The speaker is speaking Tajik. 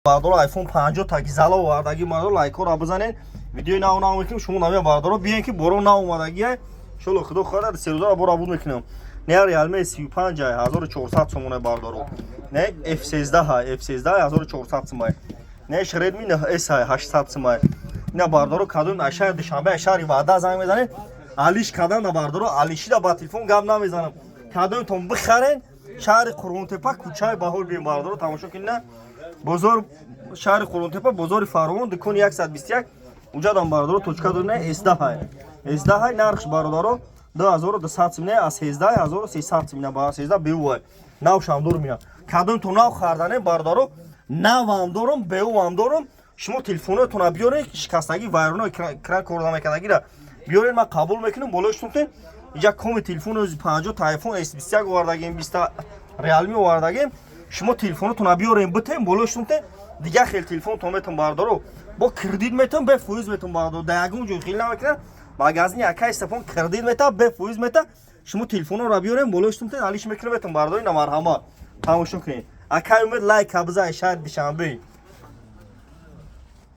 Бардоро, iPhone 50 таки зала овардаги. Бардоро, лайкҳоро бизанед. Видеои нав нав мекунем. Шумо намея, бардоро, биен, ки боро нав омадагия. Иншолло, худо хоҳад, 3 рӯза бора буд мекунем. Не, Realme 35 1400 сомона, бардоро. Не, F13, F13 1400 сомай. Не, Redmi 9S 800 сомай. Ина, бардоро, кадом аз шаҳри Душанбе, аз шаҳри Ваҳдат занг мезанед, алиш кардан да, бардоро, алишида ба телефон гап намезанам. Кадомтон бихарен, шаҳри Қурғонтепа, кӯчаи Баҳор биен, бардоро, тамошо кунед. Бозор, шаҳри Қурғонтепа, бозори Фаровон, дукони 121, уҷадам, бардоро, точка дорна. S10, S10 нархш, бародаро, 2200 сомона, аз 13 1300 сомона ба 13 БУ нав шам дорум. Ина, кадомтон нав хардане, бародаро, навам дорум, БУам дорум. Шумо телефонотонро биёред, шикастагӣ, вайроно, экран кор намекардагира биёред, ман қабул мекунам. Болои шутон иҷа коми телефон 50 та iPhone S21 овардагем, 20 Realme овардагем. Шумо телефонотонро биёрем, битем, болои шутон дигар хел телефонтон метон, бардоро, бо кредит метон, бе фоиз метон, бардоро. Дар ягон ҷой хел намекунад магазини акай Стефон, кредит мета, бе фоиз мета. Шумо телефонро биёрем, болои шутон алиш мекунем, метон, бардоро. Ина, марҳамат, тамошо кунед. Акай Умед, лайк бизан, шаҳри Душанбе.